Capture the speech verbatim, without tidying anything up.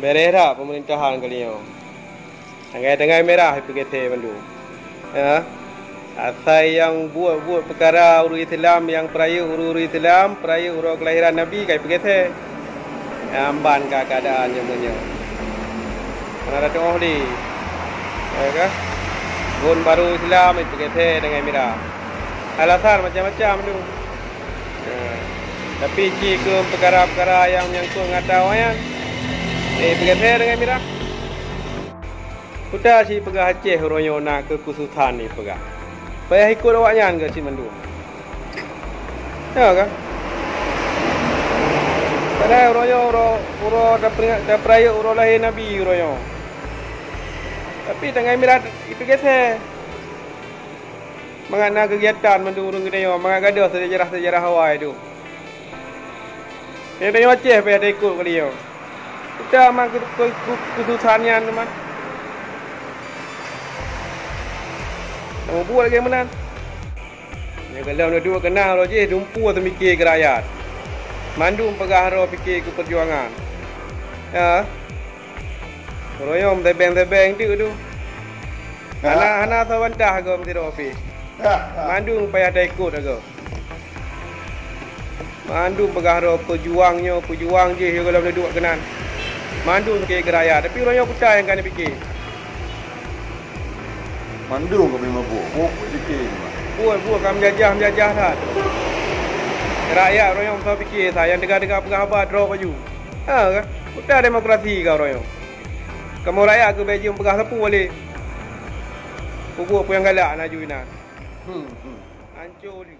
Beureh that peumeurintah kali nyoe. Tanggai-tanggai mirah ipeugeusé mandum. Ya. Asai nyang buet-buet peukara ureuëng Islam, nyang peurayeuk ureuëng-ureuëng Islam, peurayeuk uroe keulahiran Nabi ka ipeugeusé. Nyan ban ka keuadaan nyoe meunyoe. Hana tatu'oh lé. Ya ka? Gon barô Islam ipeugeusé tanggai mirah. Alasan macam-macam tu. Ya. Tapi ci keu peukara-peukara nyang menyangkut ngon ata awaknyan, eh, ipeugeusé tanggai mirah. Peue ta ci peugah Aceh uroe nyoe na keukhususan ipeugah. Payah ikot awaknyan keu cit mandum. Ya kan? Padahai uroe nyoe uroe, uroe tapeuingat, tapeurayeuk uroe lahé Nabi uroe nyoe. Tapi tanggai mirah ipeugeusé. Mangat na keugiatan mandum ureuëng geutanyoe, mangat gadôh seujarah-seujarah awai tu. Nyang tanyoe Aceh payah taikot kali nyoe. Kita aman keu-, keu-, keu-, keususahan nyan teuma. Nyang mubuet lagée meunan. Nyang gohlom neuduek keunan roh jih dumpeue teumike keu rakyat. Mandum peugah droe pike keu peujuangan. Ya. Uroe nyoe meusebeng-sebeng teuk tu. Ha? Hana, hana sabantah goe meusidroe pih. Mandum payah taikot agoe. Mandum peugah droe peujuang nyoe, peujuang jih gohlom neuduek keunan. Mandum sakét keu rakyat, tapi uroe nyoe peue ta nyang ka neupike. Mandum ka memang buet, buet, buet pike memang. Buet, buet ka meujajah, meujajah that. Rakyat uroe nyoe meusoe pike that, nyang teuga-teuga peugah haba droe baju. Ha ka? Peue ta demokrasi ka uroe nyoe. Kamoe rakyat keuh bèk jeuem peugah sapeue lé. Peubuet peue nyang galak laju inan. Hmm, hmm. Ancô lé.